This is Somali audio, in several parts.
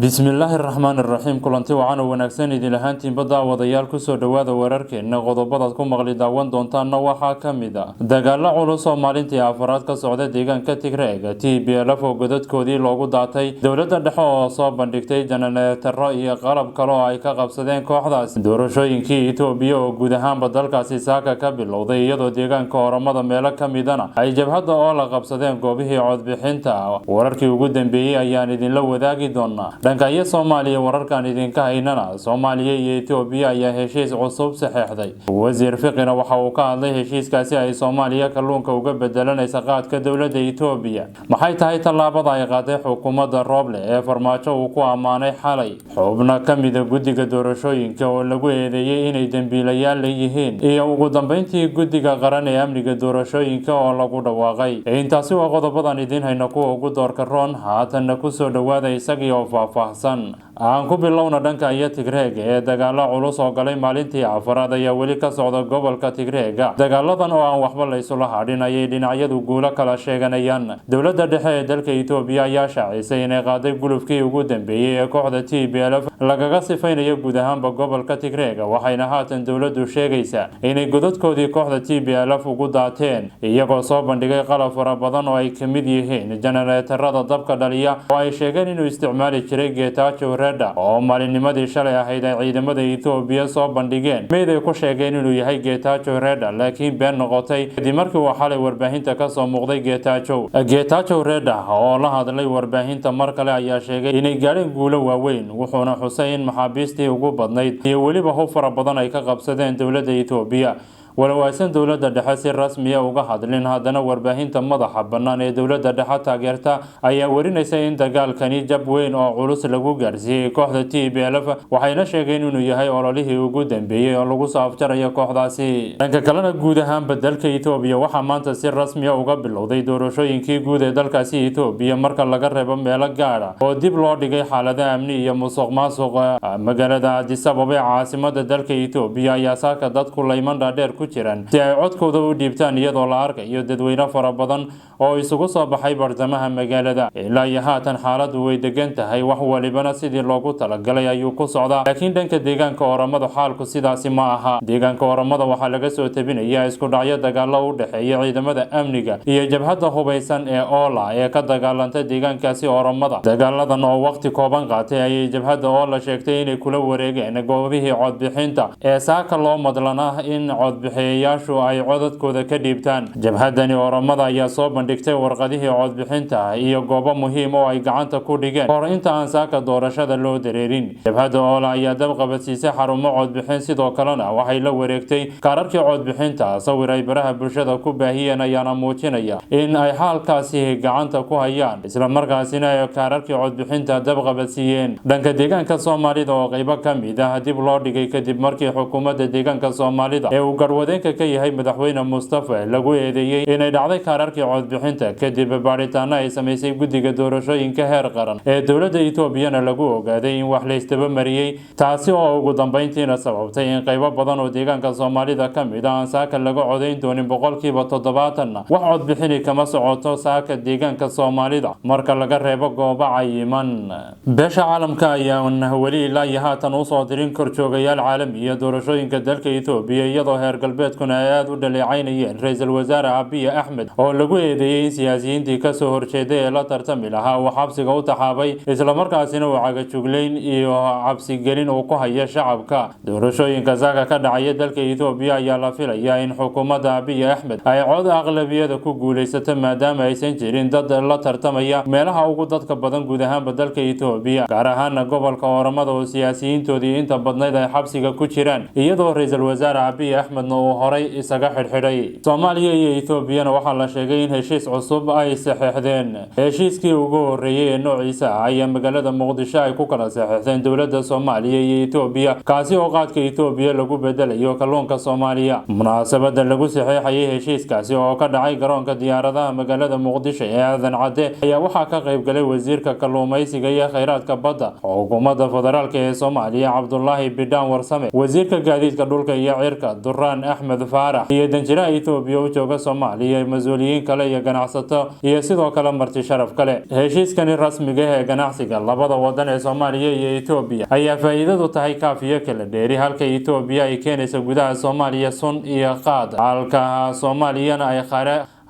Bismillaahi raxmaani raxiim. Kulanti wacan oo wanaagsan idin ahaantiinba, daawadayaal. Kusoo dhowaada wararkeena. Qodobadaad ku maqli daawan doontaanna waxaa ka mid ah dagaalo culus oo maalintii afaraad ka socda deegaanka Tigreega, TPLF oo godadkoodii loogu daatay, dowladda dhexe oo soo bandhigtay jananeetaro iyo qalab kale oo ay ka qabsadeen kooxdaas, doorashooyinkii Itoobiya oo guud ahaanba dalkaasi saaka ka bilowday, iyadoo deegaanka Oromada meelo ka midana ay jabhadda oo la qabsadeen goobihii codbixinta. Wararkii ugu dambeeyey ayaan idinla wadaagi doonaa. Dhanka iyo Soomaaliya wararkan idinka haynana, Soomaaliya iyo Itoobiya ayaa heshiis cusub saxeexday. Wasiir Fiqina waxa uu ka hadlay heshiiskaasi ay Soomaaliya kalluunka uga bedelanaysa qaadka dowladda Itoobiya. Maxay tahay tallaabada ay qaaday xukuumadda Rooble ee Farmaajo uu ku ammaanay xalay? Xubno ka mida guddiga doorashooyinka oo lagu eedeeyey inay dembiilayaal leeyihiin, iyo ugu dambeyntii guddiga qaran ee amniga doorashooyinka oo lagu dhawaaqay. Intaasi waa qodobadan idiin hayna kuwa ugu doorka roon. Haatanna kusoo dhowaada isagii oo faahfaahsan. Aan ku bilowna dhanka iyo Tigreega ee dagaalo culus oo galay maalintii afaraad ayaa weli ka socda gobolka Tigreega. Dagaaladan oo aan waxba la isula hadhin ayay dhinacyadu guulo kala sheeganayaan. Dowladda dhexe ee dalka Itoobiya ayaa shaacisay inay qaaday gulufkii ugu dambeeyey ee kooxda TPLF lagaga sifaynayo guud ahaanba gobolka Tigreega, waxayna haatan dowladdu sheegaysaa inay godadkoodii kooxda TPLF ugu daateen, iyagoo soo bandhigay qalab fara badan oo ay kamid yihiin janareetarada dabka dhaliya oo ay sheegeen inuu isticmaali jiray Getachew Reda, oo maalinnimadii shalay ahayd ay ciidamada Itoobiya soo bandhigeen meyd ay ku sheegeen inuu yahay Getachew Reda, laakiin been noqotay kadib markii uu xalay warbaahinta kasoo muuqday Getachew. Getachew Reda oo la hadlay warbaahinta mar kale ayaa sheegay inay gaadheen guulo waaweyn, wuxuuna xusay in maxaabiistii ugu badnayd iyo weliba hub fara badan ay ka qabsadeen dowladda Itoobiya. Walow aysan dowladda dhexe si rasmiya uga hadlin, haddana warbaahinta madaxa bannaan ee dowladda dhexe taageerta ayaa warinaysa in dagaalkani jab weyn oo culus lagu gaarsiiyey kooxda TPLF, waxayna sheegeen inuu yahay ololihii ugu dambeeyey oo lagu soo afjarayo kooxdaasi. Dhanka kalena, guud ahaanba dalka Itoobiya waxaa maanta si rasmiya uga bilowday doorashooyinkii guud ee dalkaasi Itoobiya, marka laga reebo meelo gaara oo dib loo dhigay xaalada amni iyo musuq maasuq. Magaalada Addis Ababa ee caasimada dalka Itoobiya ayaa saaka dadku layman dhaadheer ku jiraan si ay codkooda u dhiibtaan, iyadoo la arkayo dadweyne fara badan oo isugu soo baxay bartamaha magaalada. Ilaa iyo haatan xaaladdu way degan tahay, wax walibana sidii loogu talagalay ayuu ku socdaa, laakiin dhanka deegaanka Oromada xaalku sidaasi ma aha. Deegaanka Oromada waxaa laga soo tabinayaa isku dhacyo dagaalo u dhexeeya ciidamada amniga iyo jabhadda hubaysan ee Oola ee ka dagaalanta deegaankaasi Oromada. Dagaaladan oo waqti kooban qaatay ayay jabhadda Oola sheegtay inay kula wareegeen goobihii codbixinta ee saaka loo madlanaa in codbixiyayaashu ay codadkooda ka dhiibtaan. Jabhadani Oromada ayaa soo bandhigtay warqadihii codbixinta iyo goobo muhiim oo ay gacanta ku dhigeen hor inta aan saaka doorashada loo dareerin. Jabhadda Oola ayaa dab qabadsiisay xarumo codbixin, sidoo kalena waxay la wareegtay kaararkii codbixinta. Sawir ay baraha bulshada ku baahiyeen ayaana muujinaya in ay xaalkaasi gacanta ku hayaan, islamarkaasina ay kaararkii codbixinta dab qabadsiiyeen. Dhanka deegaanka Soomaalida oo qeybo ka mid ah dib loo dhigay kadib markii xukuumadda deegaanka Soomaalida ee uu garwadeenka ka yahay madaxweyne Mustafa lagu eedeeyey inay dhacday kaararkii codbixinta, kadib baadhitaano ay samaysay guddiga doorashooyinka heer qaran ee dowladda Itoobiyana lagu ogaaday in wax laysdaba mariyey, taasi oo ugu dambeyntiina sababtay in qeybo badan oo deegaanka Soomaalida ka mid ah aan saaka laga codayn doonin. 70%-na wax codbixini kama socoto saaka deegaanka Soomaalida, marka laga reebo goobo cayiman. Beesha caalamka ayaan weli ilaa iyo haatan usoo dirin korjoogayaal caalami iyo doorashooyinka dalka Itoobiya, iyadoo heer galbeedkuna ay aada u dhaleecaynayeen ra-iisul wasaare Abiy Axmed oo lagu eedeeyey in siyaasiyiintii kasoo horjeeday ee la tartami lahaa uu xabsiga u taxaabay, islamarkaasina uu cagajugleyn iyo cabsigelin uu ku hayo shacabka. Doorashooyinka saaka ka dhacaya dalka Itoobiya ayaa la filayaa in xukuumadda Abiy Axmed ay cod aqlabiyada ku guuleysato, maadaama aysan jirin dad la tartamaya meelaha ugu dadka badan guud ahaanba dalka Itoobiya, gaar ahaana gobolka Oromada oo siyaasiyiintoodii inta badnayd ay xabsiga ku jiraan, iyadoo ra-iisul wasaare Abiy Axmedna uu horay isaga xidhxidhay. Soomaaliya iyo Etoobiyana waxaa la sheegay in heshiis cusub ay saxeexdeen. Heshiiskii ugu horeeyey ee noociisa ah ayaa magaalada Muqdisho ay ku kala saxeexdeen dowladda Soomaaliya iyo Etoobiya, kaasi oo qaadka Etoobiya lagu bedelayo kalluunka Soomaaliya. Munaasabada lagu saxeexayay heshiiskaasi oo ka dhacay garoonka diyaaradaha magaalada Muqdisho ee Aadan Cadde ayaa waxaa ka qayb galay wasiirka kalluumaysiga iyo kheyraadka badda xukuumadda federaalka ee Soomaaliya, Cabdulaahi Bidhaan Warsame, wasiirka gaadiidka dhulka iyo cirka, Duraan Axmed Faarax iyo danjiraha Etoobiya u jooga Soomaaliya, mas-uuliyiin kale iyo ganacsato iyo sidoo kale marti sharaf kale. Heshiiskani rasmiga ee ganacsiga labada wadan ee Soomaaliya iyo Etoobiya ayaa faa'iidadu tahay kaaf iyo kala dheeri, halka Etoobiya ay keenayso gudaha Soomaaliya sun iyo qaad,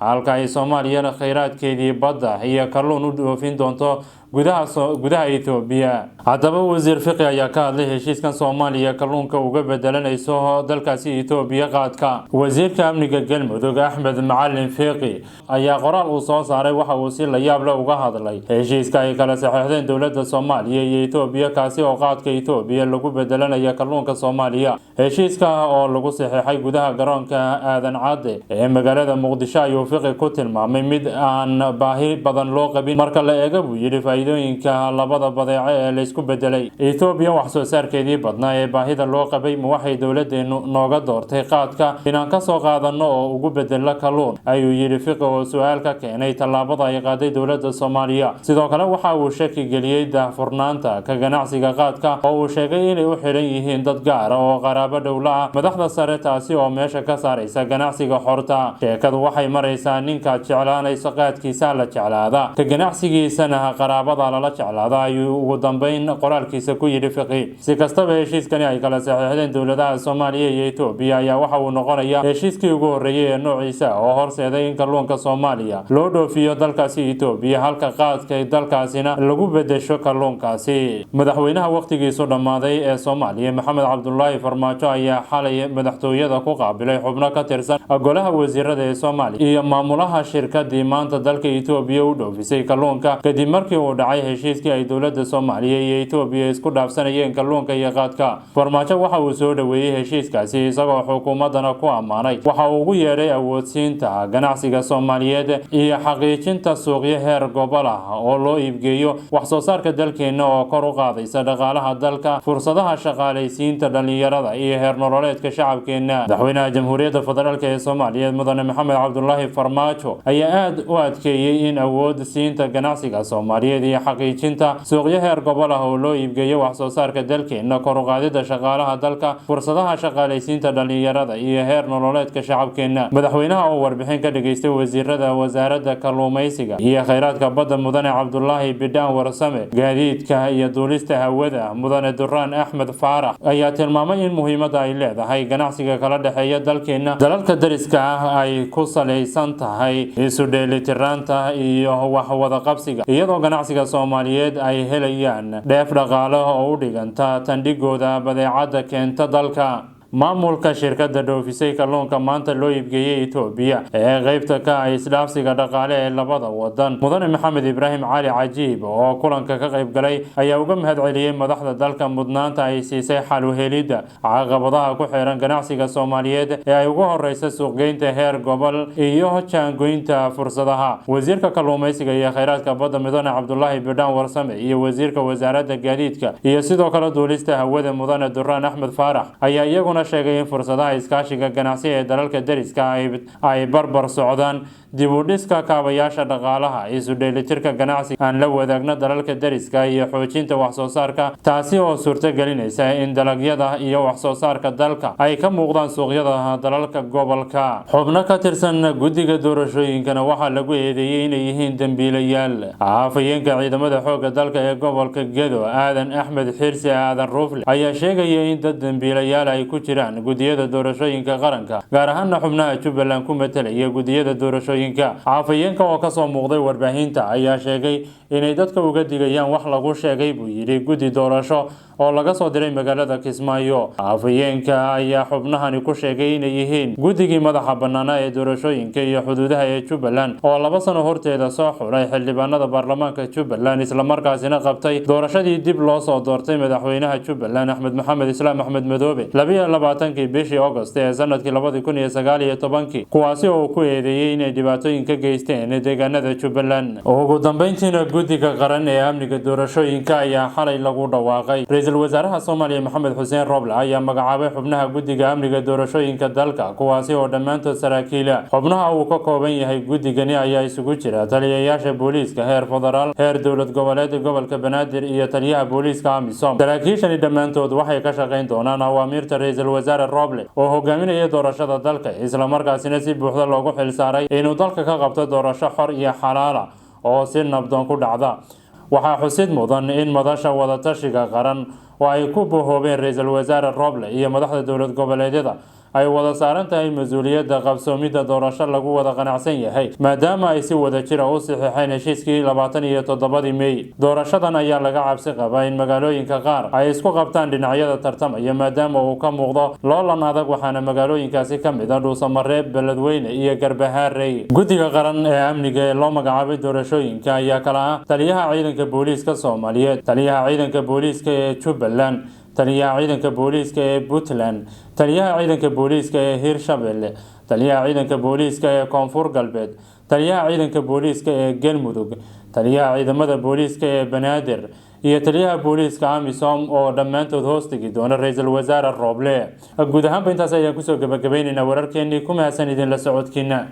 halka ay Soomaaliyana kheyraadkeedii badda iyo kalluun u dhoofin doonto gudaha Etoobiya. Haddaba Wasiir Fiqi ayaa ka hadlay heshiiskan Soomaaliya kalluunka uga bedelanayso dalkaasi Etoobiya qaadka. Wasiirka amniga Galmudug Axmed Macalin Fiqi ayaa qoraal uu soo saaray waxa uu si la yaab leh uga hadlay heshiiska ay kala saxeexdeen dowladda Soomaaliya iyo Etoobiya, kaasi oo qaadka Etoobiya lagu bedelanayo kalluunka Soomaaliya. Heshiiska oo lagu saxeexay gudaha garoonka Aadan Cadde ee magaalada Muqdisho ayuu Fiqi ku tilmaamay mid aan baahi badan loo qabin marka la eego, buu yidhi, faa'iidooyinka labada badeeco ee la isku bedelay. Etoobiya wax soo saarkeedii badnaa ee baahida loo qabay ma waxay dowladeenu nooga doortay qaadka inaan ka soo qaadano oo ugu bedelno kalluun, ayuu yidhi Fiqi oo su-aal ka keenay tallaabada ay qaaday dowladda Soomaaliya. Sidoo kale waxa uu shaki geliyey daahfurnaanta ka ganacsiga qaadka oo uu sheegay inay u xidhan yihiin dad gaara oo qaraabo dhowla ah madaxda sare, taasi oo meesha ka saaraysa ganacsiga xorta. Sheekadu waxay maraysaa ninkaad jeclaanayso qaadkiisa la jeclaada, ka ganacsigiisana qaraabada lala jeclaada, ayuu ugu dambeyn qoraalkiisa ku yidhi Fiqi. Si kastaba, heshiiskani ay kala saxeexdeen dowladaha Soomaaliya iyo Etoobiya ayaa waxa uu noqonayaa heshiiskii ugu horreeyey ee noociisa oo horseeday in kalluunka Soomaaliya loo dhoofiyo dalkaasi Etoobiya, halka qaadka dalkaasina lagu bedesho kalluunkaasi. Madaxweynaha wakhtigiisu dhammaaday ee Soomaaliya Maxamed Cabdulaahi Farmaajo ayaa xalay madaxtooyada ku qaabilay xubno ka tirsan golaha wasiirada ee Soomaaliya iyo maamulaha shirkadii maanta dalka Etoobiya u dhoofisay kalluunka, kadib markii uu dhacay heshiiskii ay dowladda Soomaaliya iyo Etoobiya isku dhaafsanayeen kalluunka iyo qaadka. Farmaajo waxa uu soo dhoweeyey heshiiskaasi, isagoo xukuumaddana ku ammaanay waxa uu ugu yeedhay awoodsiinta ganacsiga Soomaaliyeed iyo xaqiijinta suuqyo heer gobol ah oo loo iibgeeyo wax soo saarka dalkeenna oo kor u qaadaysa dhaqaalaha dalka, fursadaha shaqaalaysiinta dhalinyarada iyo heer nololeedka shacabkeenna. Madaxweynaha Jamhuuriyadda Federaalk ee Soomaaliya Mudane Maxamed Cabdulaahi Farmaajo ayaa aada u adkeeyey in awood siinta ganacsiga Soomaaliyeed iyo xaqiijinta suuqyo heer gobol ah oo loo iibgeeyo wax soo saarka dalkeenna, kor u qaadida shaqaalaha dalka, fursadaha shaqaalaysiinta dhalinyarada iyo heer nololeedka shacabkeenna. Madaxweynaha oo warbixin ka dhageystay wasiirada wasaaradda kalluumaysiga iyo kheyraadka badda Mudane Cabdulaahi Bidhaan Warsame, gaadiidka iyo duulista hawada Mudane Duraan Axmed Faarax ayaa tilmaamay in muhiimadda ay leedahay ganacsiga kala dhexeeya dalkeenna dalalka dariska ah ay ku salaysan tahay isu dheelitiraanta iyo wax wada qabsiga, iyadoo ganacsiga Soomaaliyeed ay helayaan dheef dhaqaale oo u dhiganta tandhigooda badeecadda keenta dalka. Maamulka shirkadda dhoofisay kalluunka maanta loo iibgeeyey Etoobiya ee qeybta ka ah isdhaafsiga dhaqaale ee labada wadan, Mudane Maxamed Ibraahim Cali Cajiib oo kulanka ka qayb galay ayaa uga mahad celiyey madaxda dalka mudnaanta ay siisay xal u helidda caqabadaha ku xiran ganacsiga Soomaaliyeed ee ay ugu horeysa suuqgeynta heer gobol iyo jaangoynta fursadaha. Wasiirka kalluumaysiga iyo kheyraadka badda Mudane Cabdulaahi Bidhaan Warsame iyo wasiirka wasaaradda gaadiidka iyo sidoo kale duulista hawada Mudane Duraan Axmed Faarax ayaa iyaguna sheegay in fursadaha iskaashiga ganacsi ee dalalka deriska ay barbar socdaan dib u dhiska kaabayaasha dhaqaalaha, isu dheelitirka ganacsiga aan la wadaagno dalalka deriska iyo xoojinta wax soo saarka, taasi oo suurto gelinaysa in dalagyada iyo wax soo saarka dalka ay ka muuqdaan suuqyada dalalka gobolka. Xubno ka tirsan guddiga doorashooyinkana waxaa lagu eedeeyey inay yihiin dembiilayaal. Afhayeenka ciidamada xoogga dalka ee gobolka Gedo Aadan Axmed Xirsi Aadan Ruufle ayaa sheegaya in dad dembiilayaal ay ku jiraan guddiyada doorashooyinka qaranka, gaar ahaana xubnaha Jubbaland ku matalaya guddiyada doorashooyinka. Afhayeenka oo kasoo muuqday warbaahinta ayaa sheegay inay dadka uga digayaan wax lagu sheegay, buu yidhi, guddi doorasho oo laga soo diray magaalada Kismaayo. Afhayeenka ayaa xubnahani ku sheegay inay yihiin guddigii madaxa bannaanaa ee doorashooyinka iyo xuduudaha ee Jubbaland oo 2 sano horteeda soo xulay xildhibaanada baarlamaanka Jubbaland, islamarkaasina qabtay doorashadii dib loo soo doortay madaxweynaha Jubbaland Axmed Maxamed Islaam Axmed Madoobe 22-kii bishii Agost ee sanadkii 2019-kii, kuwaasi oo uu ku eedeeyey inay dhibaatooyin ka geysteen deegaanada Jubbaland. Ugu dambeyntiina, guddiga qaran ee amniga doorashooyinka ayaa xalay lagu dhawaaqay. Ra-iisul Ra-iisul wasaaraha Soomaaliya Maxamed Xuseen Roble ayaa magacaabay xubnaha guddiga amniga doorashooyinka dalka, kuwaasi oo dhammaantood saraakiila. Xubnaha uu ka kooban yahay guddigani ayaa isugu jira taliyayaasha booliiska heer federaal, heer dowlad goboleed, gobolka Banaadir iyo taliyaha booliiska AMISOM. Saraakiishani dhammaantood waxay ka shaqayn doonaan awaamiirta ra-iisul wasaare Roble oo hogaaminaya doorashada dalka, islamarkaasina si buuxda loogu xilsaaray inuu dalka ka qabto doorasho xor iyo xalaala oo si nabdoon ku dhacda. Waxaa xusid mudan in madasha wadatashiga qaran oo ay ku bohoobeen ra-iisul wasaare Roble iyo madaxda dowlad goboleedyada ay wada saaran tahay mas-uuliyadda qabsoomidda doorasho lagu wada qanacsan yahay, maadaama ay si wada jira u saxiixeen heshiiskii 27-dii Mey. Doorashadan ayaa laga cabsi qabaa in magaalooyinka qaar ay isku qabtaan dhinacyada tartamaya, maadaama uu ka muuqdo loolan adag, waxaana magaalooyinkaasi ka mid ah Dhuusamareeb, Beledweyne iyo Garbahaarey. Guddiga qaran ee amniga ee loo magacaabay doorashooyinka ayaa kala ah taliyaha ciidanka booliiska Soomaaliyeed, taliyaha ciidanka booliiska ee Jubbaland, taliyaha ciidanka booliiska ee Puntland, taliyaha ciidanka booliiska ee Hirshabelle, taliyaha ciidanka booliiska ee Koonfur Galbeed, taliyaha ciidanka booliiska ee Galmudug, taliyaha ciidamada booliiska ee Banaadir iyo taliyaha booliiska AMISOM, oo dhammaantood hoos tegi doona ra-iisul wasaare Rooble. Guud ahaanba intaas ayaan kusoo gabagabaynaynaa wararkeenii. Ku mahadsan idinla socodkiina.